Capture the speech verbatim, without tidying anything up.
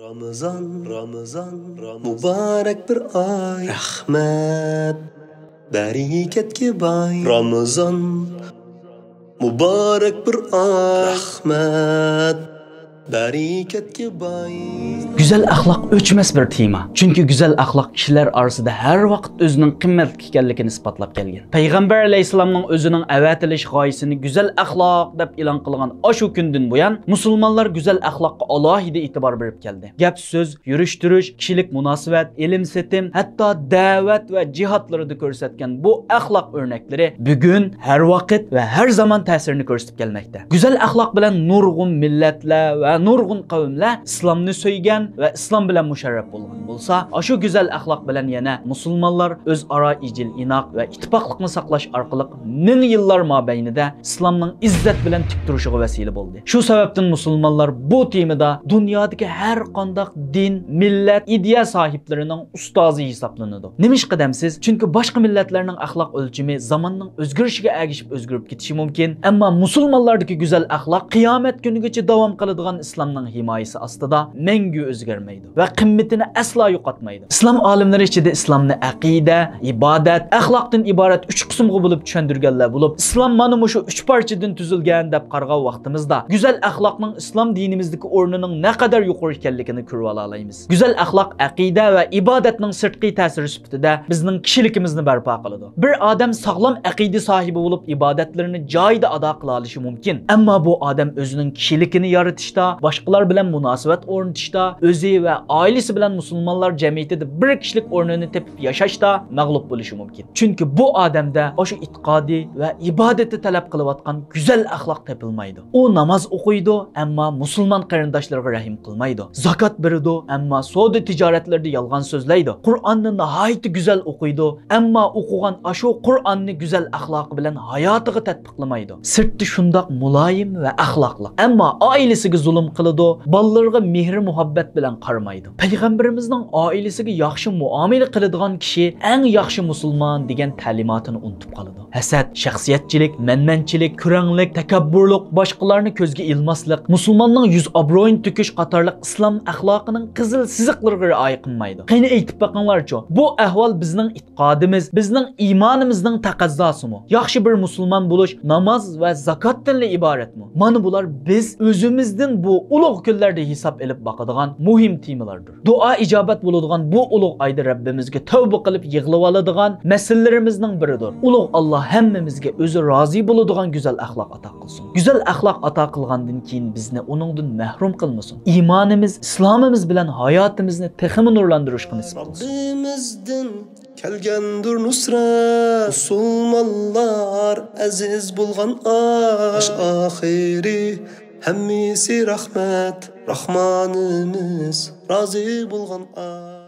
رامىزان، رامىزان، رامىزان، مۇبارەك بىر ئاي. رەھمەت، بەرىكەتكە باي. رامىزان، مۇبارەك بىر ئاي. رەھمەت، بەرىكەتكە باي. گۈزەل ئەخلاق ئۆچمەس بىر تېما. چۈنكى گۈزەل ئەخلاق كىشىلەر ئارىسىدا ھەر ۋاقىت ئۆزىنىڭ قىممەتلىك ئىكەنلىكىنى ئىسپاتلاپ كەلگەن. پەيغەمبەر ئەلەيھىسسالامنىڭ ئۆزىنىڭ ئەۋەتىلىش غايىسىنى گۈزەل ئەخلاق دەپ ئېلان قىلغان ئاشۇ كۈندىن بۇيان، مۇسۇلمانلار گۈزەل ئەخلاققا ئالاھىدە ئېتىبار بېرىپ كەلدى. گەپ-سۆز، يۈرۈش-تۇرۇش، كىشىلىك مۇناسىۋەت، ئېلىم-سېتىم، ھەتتا دەۋەت ۋە جىھادلىرىدا كۆرسەتكەن بۇ ئەخلاق ئۆرنەكلىرى بۈگۈن، ھەر ۋاقىت ۋە ھەر زامان تەسىرىنى كۆرسىتىپ كەلمەكتە. گۈزەل ئەخلاق بىلەن نۇرغۇن مىللەتلەر ۋە نۇرغۇن قەۋملەر ئىسلامنى سۆيگەن ۋە ئىسلام بىلەن مۇشەررەپ بولغان بولسا، ئاشۇ گۈزەل ئەخلاق بىلەن يەنە مۇسۇلمانلار ئۆزئارا ئىجىل-ئىناق ۋە ئىتتىپاقلىقنى ساقلاش ئارقىلىق مىڭ يىللار مابەينىدە ئىسلامنىڭ ئىززەت بىلەن تىك تۇرۇشىغا ۋەسىلە بولدى. شۇ سەۋەبتىن مۇسۇلمانلار بۇ تېمىدا دۇنيادىكى ھەر قانداق دىن، مىللەت، ئىدىيە ساھىبلىرىنىڭ ئۇستازى ھېسابلىنىدۇ. نېمىشقا دەمسىز؟ چۈنكى باشقا مىللەتلەرنىڭ ئەخلاق ئۆلچىمى زاماننىڭ ئۆزگىرىشىگە ئەگىشىپ ئۆزگىرىپ كېتىشى مۇمكىن، ئەمما مۇسۇلمانلاردىكى گۈزەل ئەخلاق قىيامەت كۈنىگىچە داۋام قىلىدىغان ئىسلامنىڭ ھىمايىسى ئاستىدا مەڭگۈ ئۆزگەرمەيدۇ ۋە قىممىتىنى ئەسلا يوقاتمايدۇ. ئىسلام ئالىملىرى ئىچىدە ئىسلامنى ئەقىدە، ئىبادەت، ئەخلاقتىن ئىبارەت ئۈچ قىسىمغا بۆلۈپ چۈشەندۈرگەنلەر بولۇپ، ئىسلام مانا مۇشۇ ئۈچ پارچىدىن تۈزۈلگەن دەپ قارىغان ۋاقتىمىزدا، گۈزەل ئەخلاقنىڭ ئىسلام دىنىمىزدىكى ئورنىنىڭ نەقەدەر يۇقىرى ئىكەنلىكىنى كۆرۈۋالالايمىز. گۈزەل ئەخلاق ئەقىدە ۋە ئىبادەتنىڭ سىرتقى تەسىرى سۈپىتىدە بىزنىڭ كىشىلىكىمىزنى بەرپا قىلىدۇ. بىر ئادەم ساغلام ئەقىدە ساھىبى بولۇپ، ئىبادەتلىرىنى جايىدا ئادا قىلالىشى مۇمكىن، ئەمما بۇ ئادەم ئۆزىنىڭ كىشىلىكىنى يارىتىشتا، باشقىلار بىلەن مۇناسىۋەت ئورنىتىشتا، ئۆزى ۋە ئائىلىسى بىلەن مۇسۇلمانلار جەمئىيىتىدە بىر كىشىلىك ئورنىنى تېپىپ ياشاشتا مەغلۇپ بولۇشى مۇمكىن. چۈنكى بۇ ئادەمدە ئاشۇ ئېتىقادى ۋە ئىبادىتى تەلەپ قىلىۋاتقان گۈزەل ئەخلاق تېپىلمايدۇ. ئۇ ناماز ئوقۇيدۇ، ئەمما مۇسۇلمان قېرىنداشلىرىغا رەھىم قىلمايدۇ. زاكات بېرىدۇ، ئەمما سودا تىجارەتلىرىدە يالغان سۆزلەيدۇ. قۇرئاننى ناھايىتى گۈزەل ئوقۇيدۇ، ئەمما ئوقۇغان ئاشۇ قۇرئاننى گۈزەل ئەخلاقى بىلەن ھاياتىغا تەتبىقلىمايدۇ. سىرتى شۇنداق مۇلايىم ۋە ئەخلاقلىق، ئەمما ئائىلىسىگە زۇلۇم قىلىدۇ، بالىلىرىغا مېھرى مۇھەببەت بىلەن قارىمايدۇ. پەيغەمبىرىمىزنىڭ ئائىلىسىگە ياخشى مۇئامىلە قىلىدىغان كىشى ئەڭ ياخشى مۇسۇلمان دېگەن تەلىماتىنى ئۇنتۇپ قالىدۇ. ھەسەت، شەخسىيەتچىلىك، مەنمەنچىلىك، كۆرەڭلىك، تەكەببۇرلۇق، باشقىلارنى كۆزگە ئىلماسلىق، مۇسۇلماننىڭ يۈز ئابرۇيىنى تۆكۈش قاتارلىق ئىسلام ئەخلاقىنىڭ قىزىل سىزىقلىرىغا رىئايە قىلمايدۇ. قېنى ئېيتىپ بېقىڭلارچۇ، بۇ ئەھۋال بىزنىڭ ئېتىقادىمىز، بىزنىڭ ئىمانىمىزنىڭ تەقەززاسىمۇ؟ ياخشى بىر مۇسۇلمان بولۇش ناماز ۋە زاكاتتىنلا ئىبارەتمۇ؟ مانا بۇلار بىز ئۆزىمىزدىن بۇ ئۇلۇغ كۈنلەردە ھېساب ئېلىپ باقىدىغان مۇھىم تېمىلاردۇر. دۇئا ئىجابەت بولىدىغان بۇ ئۇلۇغ ئايدا رەببىمىزگە تەۋبە قىلىپ يىغلىۋالىدىغان مەسىلىلىرىمىزنىڭ بىرىدۇر. ئۇلۇغ ئاللا ھەممىمىزگە ئۆزى رازى بولىدىغان گۈزەل ئەخلاق ئاتا قىلسۇن. گۈزەل ئەخلاق ئاتا قىلغاندىن كېيىن بىزنى ئۇنىڭدىن مەھرۇم قىلمىسۇن. ئىمانىمىز، ئىسلامىمىز بىلەن ھاياتىمىزنى تېخىمۇ نۇرلاندۇرۇشقا نېسىپ قىلسۇن. رەببىمىزدىن كەلگەندۇر نۇسرەت، مۇسۇلمانلار ئەزىز بولغان ئاي. باش ئاخىرى ھەممىسى رەھمەت، راھمانىمىز رازى بولغان ئاي.